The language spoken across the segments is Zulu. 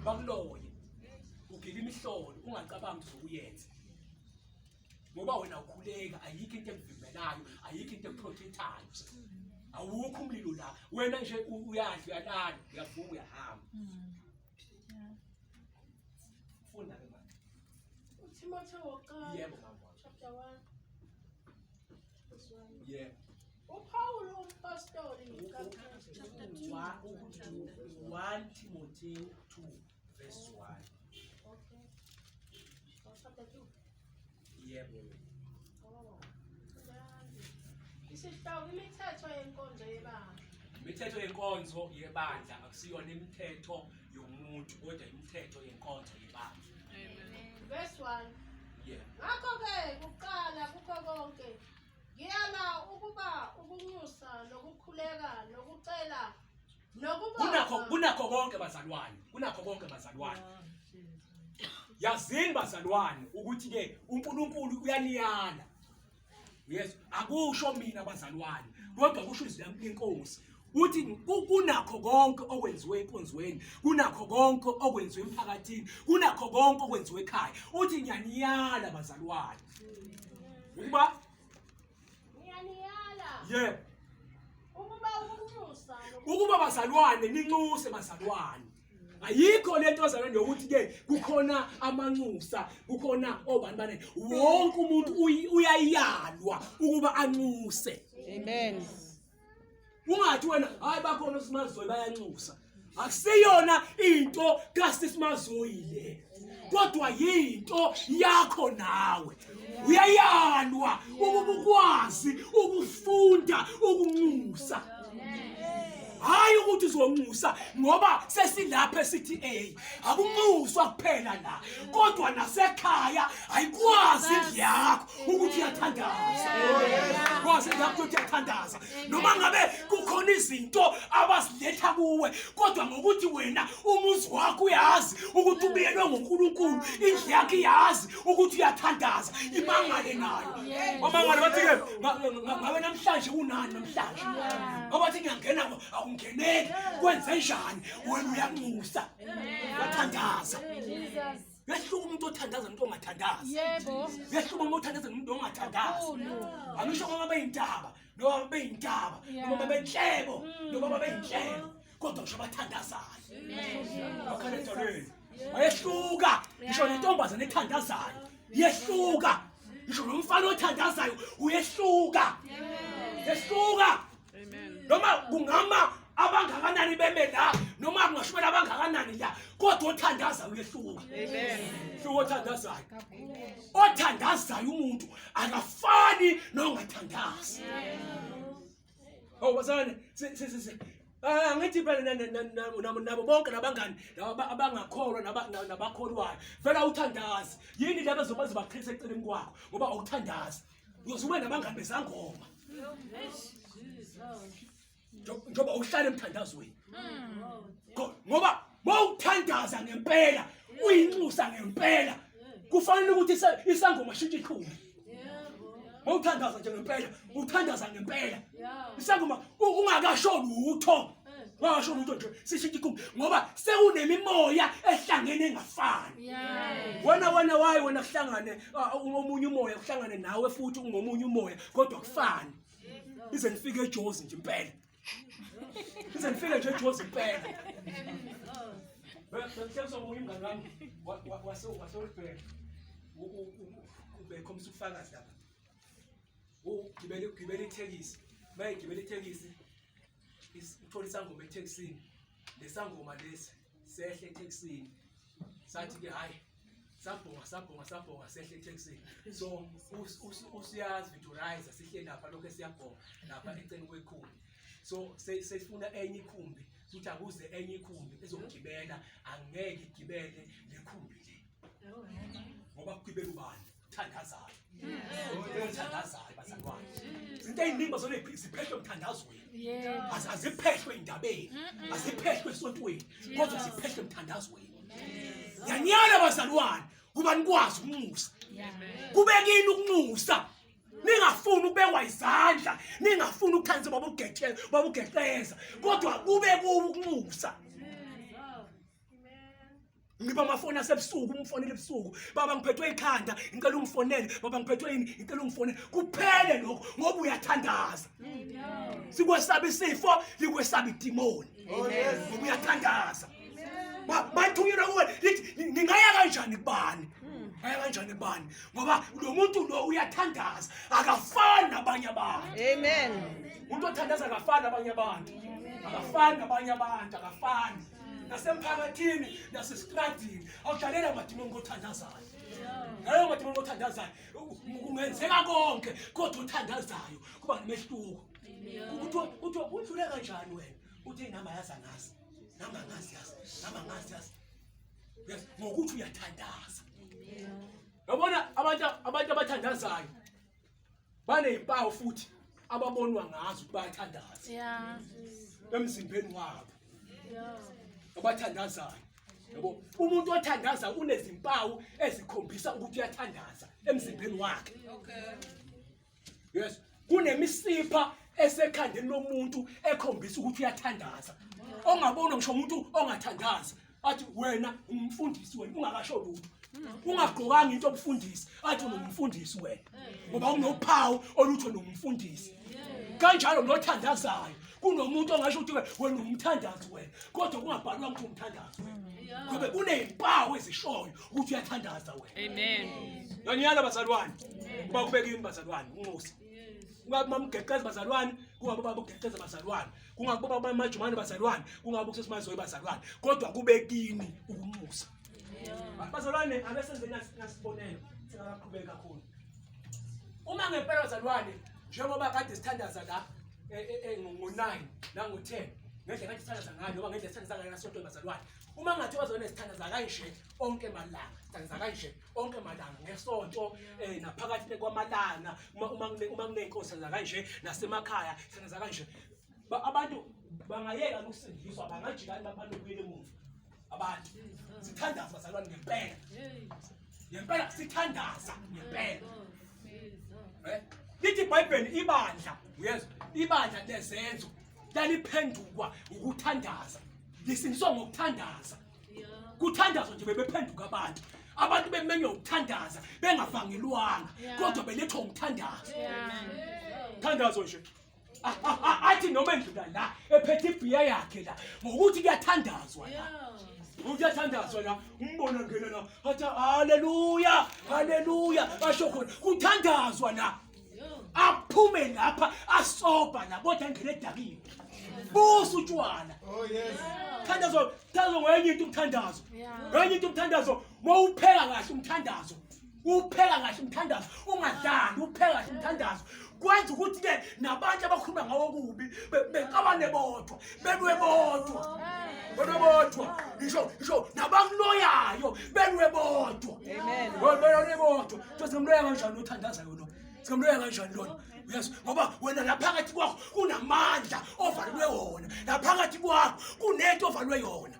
Bakuloye. Ugila imihlolo ungacabangi ukuthi uzokuyenza. Ngoba wena ukhuleka ayikho into ekuvimbelayo, ayikho into ekuprotectayo. Awukho umlilo la. Wena nje uyadla uyalala, uyavuka uyahamba. Funda ke manje. UThimotheo wokuqala. Yebo mama. Chapter 1. Verse 1. Yebo. UPawulu umpostoli ngikaKristu. 1 Timothy 2 verse 1. Okay. Oh, chapter 2. Yebo. Oh. Isihloko imithetho yenkonzo yebandla. Imithetho yenkonzo yebandla akusiyona imithetho yomuntu kodwa imithetho yenkonzo yebandla. Verse 1. Yebo. Ngakho-ke kuqala kukho konke ngiyala ukuba ukunxusa nokukhuleka nokucela nokubonga Kunakho kunakho konke bazalwane. Kunakho konke bazalwane. Yazini bazalwane ukuthi ke uNkulunkulu uyaniyala. Yes, akusho mina bazalwane, kodwa kusho izwi lenkosi. Uthi kunakho konke okwenziwe enkonzweni, kunakho konke okwenziwe emphakathini, kunakho konke okwenziwe ekhaya. Uthi ngiyaniyala bazalwane. Ukuba ngiyaniyala yebo, ukuba ukunxusa ukuba bazalwane ninxuse bazalwane. Ayikho lento bazalwane yokuthi ke kukhona amanxusa, kukhona obani bani. Wonke umuntu uyayalwa ukuba anxuse. Amen. Ungathi wena hayi bakhona osimazoyi bayanxusa. Akusiyona into kaSisimazoyi le. Kodwa yinto yakho nawe. Uyayalwa ukuba ukwazi ukufunda ukunxusa. Hayi ukuthi uzonxusa ngoba sesilapha esithi A. Akunxuswa kuphela la. Kodwa nasekhaya ayikwazi indlu yakho ukuthi uyathandaza. Kwazi indlu yakho ukuthi uyathandaza. Noma ngabe kukhona izinto abaziletha kuwe kodwa ngokuthi wena umuzi wakho uyazi ukuthi ubiyelwe ngoNkulunkulu, indlu yakho iyazi ukuthi uyathandaza, imangale nayo. Bamangale bathi ke ngabe namhlanje kunani namhlanje. Babathi ngiyangena akungeneki kwenze njani wena uyanxusa. Uyathandaza. Uyahluka umuntu othandaza nomuntu ongathandazi. Yebo. Uyahluka umuntu othandaza nomuntu ongathandazi. Angisho ngoba beyintaba noma beyintaba noma benhlebo noma beyinhlebo kodwa ngisho abathandazayo. Bakhala edolweni. Bayehluka ngisho nentombazane ethandazayo. Yehluka. Ngisho nomfana othandazayo uyehluka. Yehluka. Noma kungama abangakanani beme la noma kungashumela abangakanani la kodwa othandaza uyehluka. Amen. Hluka othandazayo. Othandazayo umuntu akafani nongathandazi. Oh bazalwane si si si Ah ngithi phela nabo bonke nabangani laba abangakholwa nabakholwayo vela uthandazi yini laba zobazi baqhisa eceleni kwakho ngoba awuthandazi uyoze ube nabangani bezangoma njengoba uhlala emthandazweni ngoba mawuthandaza ngempela uyinxusa ngempela kufanele ukuthi isangoma shintshe ikhumbi mawuthandaza nje ngempela uthandaza ngempela isangoma ungakasho lutho washo lutho nje sishintshe ikhumbi ngoba sekunemimoya ehlangene engafani wena wena wayi wena kuhlangane omunye umoya kuhlangane nawe futhi ungomunye umoya kodwa kufani ize nifike eJozi nje impela ize nifike nje eJozi impela Bengihlekisa omunye umngane wami waseWolfberg ubekhombisa ubufakazi lapha ugibele ugibele ithekisi mayegibele ithekisi uthola isangoma ethekisini lesangoma lesi sehle ethekisini sathi ke hayi sabhonga sabhonga sabhonga sehle ethekisini so usiyazi viturizer sihle lapha lokho esiyabhonga lapha eceleni kwekhumbi so sesifuna enye ikhumbi futhi akuze enye ikhumbi ezogibela angeke igibele le khumbi le ngoba kugibela ubani thandazayo thandazayo bazalwane izinto eziningi bazone ziphehlwe emthandazweni aziphehlwe endabeni aziphehlwe esontweni kodwa ziphehlwe emthandazweni ngiyanyala bazalwane kuba nikwazi ukunxusa kube kini ukunxusa ningafuni ukubekwa izandla ningafuni ukuthandiza baba ugethe baba ugeqeza kodwa kube kuwo ukunxusa. Ngiba amafoni asebusuku umfonele ebusuku baba ngiphethwe ikhanda ngicela ungifonele baba ngiphethwe yini ngicela ungifonele kuphele lokho ngoba uyathandaza sikwesaba isifo likwesaba idimoni oh, ngoba uyathandaza bathunyelwa kuwe lithi ngingaya kanjani kubani ngaya kanjani kubani ngoba lo muntu lo uyathandaza akafani nabanye abantu amen umuntu othandaza akafani nabanye abantu akafani nabanye abantu akafani nasemphakathini nasesitradini awudlalela amadimoni kothandazayo ngaleyo madimoni kothandazayo kungenzeka konke kodwa othandazayo kuba nomehluko kuthiwa udlule kanjani wena uthi nami ayazi angazi nami angazi yazi nami angazi yazi yes ngokuthi uyathandaza yabona abantu abathandazayo banezimpawu futhi ababonwa ngazo ukuthi bayathandaza Yeah. emzimbeni wabo abathandazayo yabo umuntu othandaza unezimpawu ezikhombisa ukuthi uyathandaza emzimbeni wakhe Okay. Yes, kunemisipha esekhandeni lomuntu ekhombisa ukuthi uyathandaza. Ongabona ngisho umuntu ongathandazi athi wena umfundisi wena ungakasho lutho. Ungagqokanga into obufundisi athi ungumfundisi wena. Ngoba unophawu olutho nomfundisi. Kanjalo nothandazayo kunomuntu ongasho ukuthi wena ungumthandazi wena kodwa kungabhalwa ukuthi umthandazi wena. Ngoba kunezimpawu ezishoyo ukuthi uyathandaza wena. Amen. Ngiyala bazalwane. Kuba kubekini bazalwane unxusa. Kungabe mamgeqeza bazalwane, kungabe baba ugeqeza bazalwane, kungabe baba majumane bazalwane, kungabe kusesimazoyi bazalwane, kodwa kube kini ukunxusa. Bazalwane ake senze nasibonelo singaqhubeki kakhulu. Uma ngempela bazalwane njengoba kade sithandaza la ngo-9 nango-10 ngendlela kade sithandaza ngayo noma ngendlela sithandaza ngayo nasontweni bazalwane uma ngathiwa bazalwane sithandaza kanje onke malanga sithandaza kanje onke malanga ngesonto eh naphakathi kwamalanga uma uma uma kunenkosi sithandaza kanje nasemakhaya sithandaza kanje abantu bangayeka ukusindiswa bangajikani babalukile emuva abantu sithandaza bazalwane ngempela ngempela sithandaza ngempela eh lithi iBhayibheli ibandla uyezwa ibandla lezenzo laliphendukwa ukuthandaza lisindiswa ngokuthandaza kuthandazwa nje bebephenduka abantu abantu bemenywa ukuthandaza bengavangelwanga kodwa belethwa umthandazo thandazo nje athi noma endlula la ephethe ibhiya yakhe la ngokuthi kuyathandazwa la kuyathandazwa la umbona ngena la athi haleluya haleluya asho khona kuthandazwa la aphume lapha asobha la kodwa angene edakiwe busa utshwala Oh yes. thandazo thandazo ngenye into umthandazo ngenye into umthandazo mawupheka kahle umthandazo upheka kahle umthandazo ungadlali upheka kahle umthandazo kwenza ukuthi ke nabantu abakhuluma ngawo kubi bexabane bodwa belwe bodwa belwe bodwa ngisho ngisho nabakuloyayo belwe bodwa Amen. belwe bodwa singamloya kanjani othandazayo lo singamloya kanjani lona yes ngoba wena laphakathi kwakho kunamandla ovalelwe wona laphakathi kwakho kunento ovalelwe yona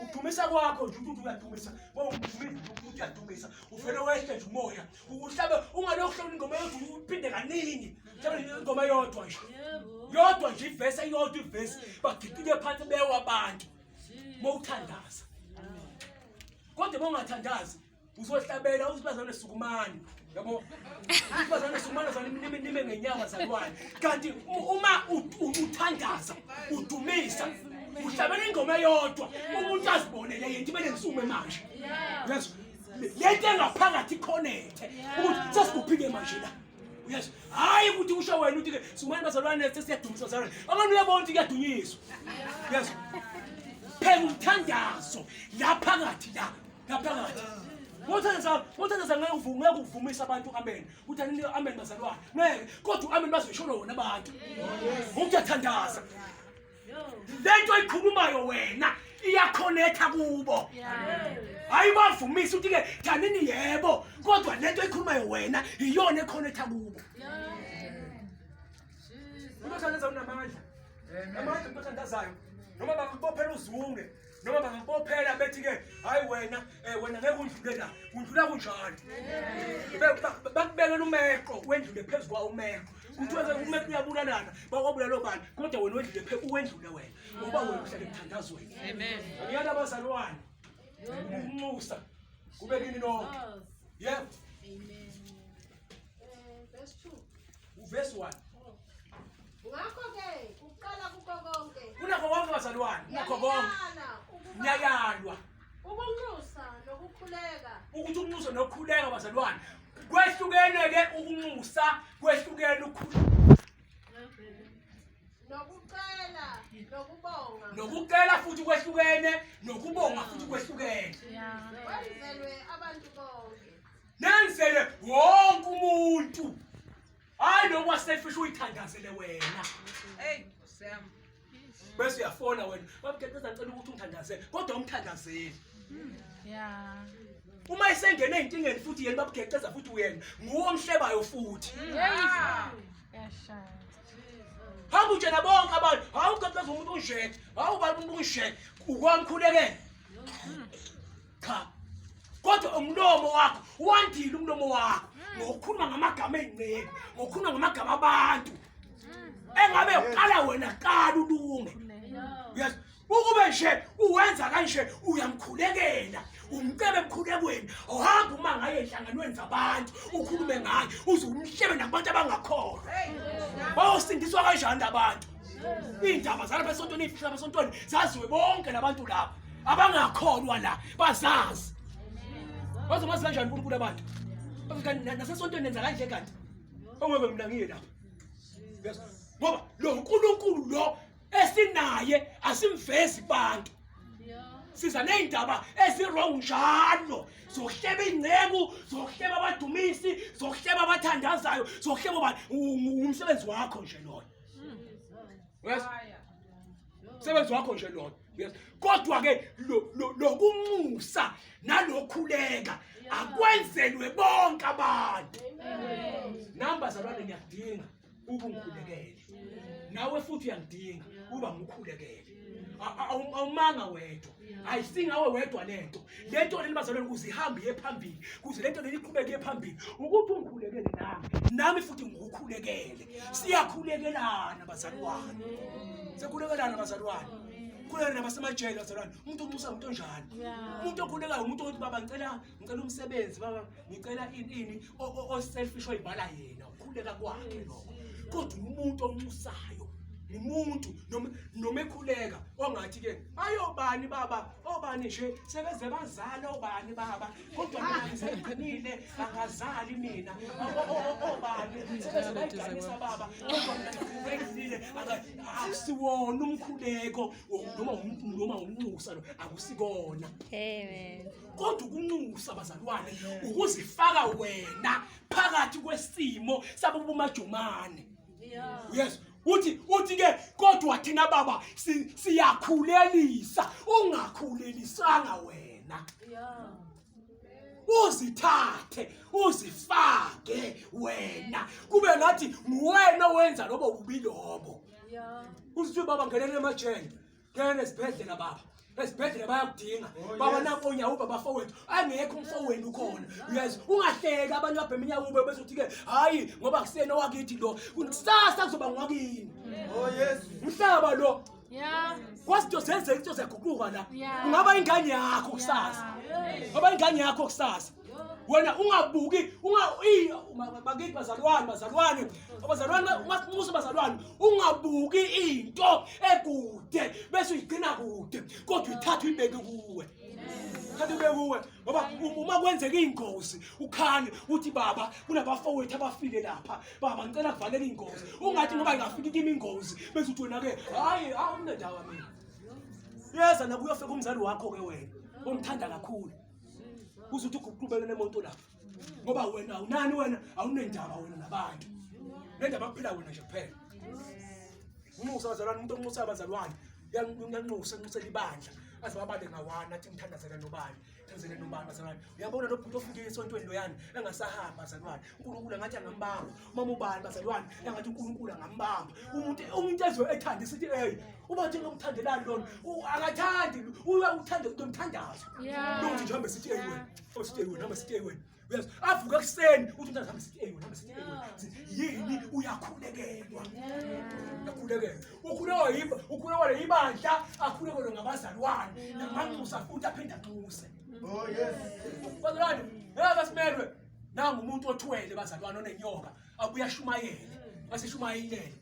udumisa kwakho nje ukuthi uyadumisa wawudumisa ukuthi uyadumisa uvele wehle nje umoya uhlabe ungalokhu hlabela ingoma yodwa uphinde kaningi hlabela ingoma yodwa nje yodwa nje ivesi eyodwa ivesi bagiqike phansi bewa abantu mowuthandaza kodwa mawungathandazi uzohlabela uthi bazalwane sukumani yabo uthi bazalwane sukumani bazalwane nime nime ngenyawo bazalwane kanti uma uthandaza udumisa uhlabela ingoma eyodwa umuntu azibonele yena imele ngisume manje yes lento engaphakathi connect ukuthi sesikuphike manje la uyezwa hayi ukuthi usho wena ukuthi ke sukumani bazalwane sesiyadumisa bazalwane abantu uyabona ukuthi kuyadunyiswa uyezwa phela umthandazo la phakathi la ngaphakathi ngothandaza ngothandaza ngeke uvume ngeke uvumisa abantu amen uthi anini amen bazalwane ngeke kodwa amen bazoyisholo wona abantu ngokuyathandaza lento oyikhulumayo wena iyakhonetha kubo hayi bavumisa ukuthi ke thanini yebo kodwa lento oyikhulumayo wena iyona ekhonetha kubo umuntu othandaza unamandla amandla umuntu othandazayo noma bangakubophela uzunge noma bangakubophela bethi ke hayi wena eh, wena ngeke undlule la undlula kunjalo bakubekela umeqo wendlule phezu kwawo umeqo kuthiwa umeqo uyabulalana bakwabulala obani kodwa wena wendlule uwendlule wena ngoba wena uhlale emthandazweni Amen. Angiyala abazalwane. Ukunxusa kube kini nonke. Yebo. Amen. Verse 2. Uverse 1. Ngakho-ke kuqala kukho konke. Kunakho konke bazalwane, kunakho konke. Niyayalwa. Ukunxusa nokukhuleka. Ukuthi ukunxusa nokukhuleka bazalwane. Kwehlukene ke ukunxusa, kwehlukene ukukhuleka. Nokucela nokubonga. Nokucela futhi kwehlukene, nokubonga futhi kwehlukene. Kwenzelwe abantu bonke. Nenzele wonke umuntu. Hayi lokwa selfish uyithandazele wena. Hey, Sam. Bese uyafona wena. Babugedeza ngicela ukuthi ungithandazele, kodwa umthandazeli. Yeah. Uma esengene ey'nkingeni futhi yena babugeceza futhi uyena nguwe omhlebayo futhi. Yashaya. Hamba utshena bonke abantu, hawu ugeceza umuntu unje, hawu ubani umuntu unje, ukwamkhulekela. Cha. Kodwa umlomo wakho wandile umlomo wakho ngokukhuluma ngamagama ey'nceku, ngokukhuluma ngamagama abantu. Engabe uqala wena qala ulunge. Yes. Ukube nje uwenza kanje uyamkhulekela umcebe emkhulekweni uhamba uma ngaye enhlanganweni zabantu ukhulume ngaye uze umhlebe nakubantu abangakholwa bayosindiswa kanjani labantu iy'ndaba zalapha esontweni iy'fihlo lapha esontweni zaziwe bonke labantu laba abangakholwa la bazazi bazomazi kanjani uNkulunkulu abantu nasesontweni nenza kanje kanti ongeke mina ngiye lapha ngoba lo nkulunkulu lo esinaye asimvezi kubantu siza ney'ndaba ezi-wrong njalo zokuhleba iy'nceku zokuhleba abadumisi zokuhleba abathandazayo zokuhleba ubani umsebenzi wakho nje loyo yes umsebenzi wakho nje loyo yes kodwa-ke lokunxusa nalokhuleka akwenzelwe bonke abantu nami bazalwane ngiyakudinga ubungikhulekele nawe futhi uyangidinga uba ngikhulekele awumanga wedwa ayisingawe wedwa lento lento leli bazalwane ukuze ihambe iye phambili kuze lento leli iqhubeke iye phambili ukuthi ungikhulekele nami nami futhi ngikukhulekele siyakhulekelana bazalwane siyakhulekelana bazalwane khulekela nabasemajele bazalwane umuntu onxusa umuntu onjani umuntu okhulekayo umuntu othi baba ngicela ngicela umsebenzi baba ngicela ini ini o-selfish oyibala yena ukhuleka kwakhe lokho kodwa umuntu onxusayo umuntu noma ekhuleka ongathi ke ayobani baba obani nje sebeze bazala obani baba kodwa mina ngisegcinile angazali mina obani sebeze bayiganisa baba kodwa mina ngisegcinile akusiwona umkhuleko noma noma umnxusa lo akusikona amen kodwa ukunxusa bazalwane ukuzifaka wena phakathi kwesimo sabobumajumane yes uthi uthi ke kodwa thina baba siyakhulelisa ungakhulelisanga wena uzithathe uzifake wena kube ngathi nguwena owenza lobo bubi lobo uzithi baba ngenele emajele ngena esibhedlela baba esibhedlela bayakudinga Oh, baba yes. nanko unyawuba bafowethu angekho umfowenu ukhona uyezwa ungahleki abantu babhema inyawube bese uthi-ke hhayi ngoba kusena owakithi lo kusasa kuzoba ngowakini Oh yes. umhlaba lo Yeah. kwazi into zenzeka into ziyaguquka la Yeah. ungaba ingane yakho kusasa ngoba ingane yakho kusasa wena ungabuki unga bakithi bazalwane bazalwane bazalwane ungasinxusa bazalwane ungabuki into ekude bese uyigcina kude kodwa uyithatha uyibeke kuwe thatha uyibeke kuwe ngoba uma kwenzeka iy'ngozi ukhale uthi baba kunabafowethu abafile lapha baba ngicela kuvalele iy'ngozi ungathi ngoba ingafiki kimi ingozi bese uthi wena-ke hhayi awunendawo mina yeza nakuyofika umzali wakho-ke wena omthanda kakhulu uze uthi uguqubeke nemoto lapha ngoba wena awunani wena awunendaba wena nabantu nendaba kuphila wena nje kuphela unxusa abazalwane umuntu onxusa abazalwane uyanxusa enxusela ibandla aze babale ngawana athi ngithandazela nobani ngithandazele nobani bazalwane uyabona lo bhuti ofike esontweni loyana engasahamba bazalwane uNkulunkulu angathi angambamba mama ubani bazalwane engathi uNkulunkulu angambamba umuntu umuntu ezwe ethanda isithi hey uba nje ngomthandelani lona akathandi uya uthande lo mthandazo Yeah. lokuthi nje hambe sithi hey wena sithi hey wena hambe sithi hey wena Uyazi avuka ekuseni uthi umntana hambe sithi eyi hambe sithi eyi yini uyakhulekelwa. Uyakhulekelwa. Ukhulekwa yiba ukhulekwa ibandla akhulekelwe ngabazalwane namanxusa futhi aphinde anxuse. Oh yes. Bazalwane, ngeke simelwe nangu umuntu othwele bazalwane onenyoka abuye ashumayele asishumayelele.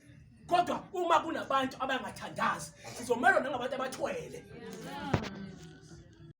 Kodwa uma kunabantu abangathandazi sizomelwa nangabantu abathwele.